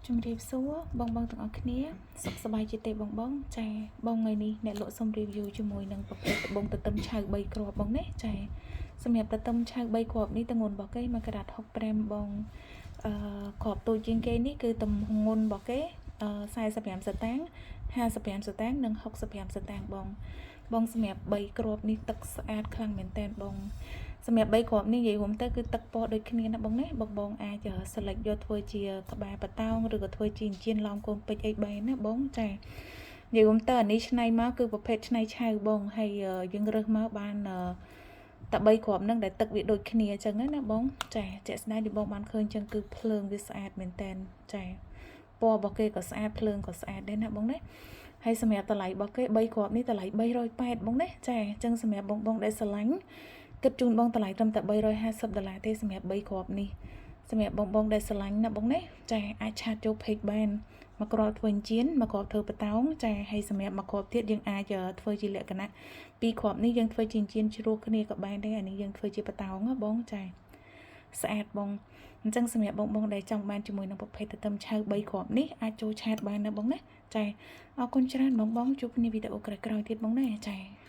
ជំរាបសួរបងបងទាំងអស់គ្នាសុខសប្បាយជាទេបងបងចាបងថ្ងៃនេះអ្នកលក់សុំ review ជាមួយនឹងប្រភេទត្បូងទទឹមឆៅ3គ្រាប់បងណាចាសម្រាប់ទទឹមឆៅ3គ្រាប់នេះទម្ងន់របស់គេ1ក្រាត65បងអឺគ្រាប់តូចជាងគេនេះគឺទម្ងន់របស់គេ45សតាង55សតាងនិង65សតាងបងបងសម្រាប់3គ្រាប់នេះទឹកស្អាតខ្លាំងមែនតើបងសម្រាប់3គ្រាប់នេះនិយាយរួមទៅគឺទឹកពណ៌ដូចគ្នាណាបងណាបងបងអាច select យកធ្វើជាក្បាលបតោងឬក៏ធ្វើជាចិញ្ចៀនឡោមកូនពេជ្រអីបានណាបងចានិយាយរួមទៅអានេះឆ្នៃមកគឺប្រភេទឆ្នៃឆៅបងហើយយើងរើសមកបានតែ3គ្រាប់ហ្នឹងដែលទឹកវាដូចគ្នាអញ្ចឹងណាបងចាជាក់ស្ដែងដែលបងបានឃើញអញ្ចឹងគឺភ្លើងវាស្អាតមែនតែនចាពណ៌របស់គេក៏ស្អាតភ្លើងក៏ស្អាតដែរណាបងណាហើយសម្រាប់តម្លៃរបស់គេ3គ្រាប់នេះតម្លៃ380បងណាចាអញ្ចឹងសម្រាប់បងបងដែលស្រឡាញ់គិតជូនបងតម្លៃត្រឹមតែ350ដុល្លារទេសម្រាប់3គ្រាប់នេះសម្រាប់បងបងដែលស្រឡាញ់ណាបងណាចាអាច chat ចូល page បានមកគ្រាប់ធ្វើចិញ្ចៀនមកគ្រាប់ធ្វើបតោងចាហើយសម្រាប់មកគ្រាប់ទៀតយើងអាចធ្វើជាលក្ខណៈពីរគ្រាប់នេះយើងធ្វើជាចិញ្ចៀនជ្រោះគ្នាក៏បានដែរអានេះយើងធ្វើជាបតោងណាបងចាស្អាតបងអញ្ចឹងសម្រាប់បងបងដែលចង់បានជាមួយនឹងប្រភេទទទឹមឆៅ3គ្រាប់នេះអាចចូល chat បានណាបងណាចាអរគុណច្រើនបងបងជួបគ្នាវីដេអូក្រោយៗទៀតបងណាចា។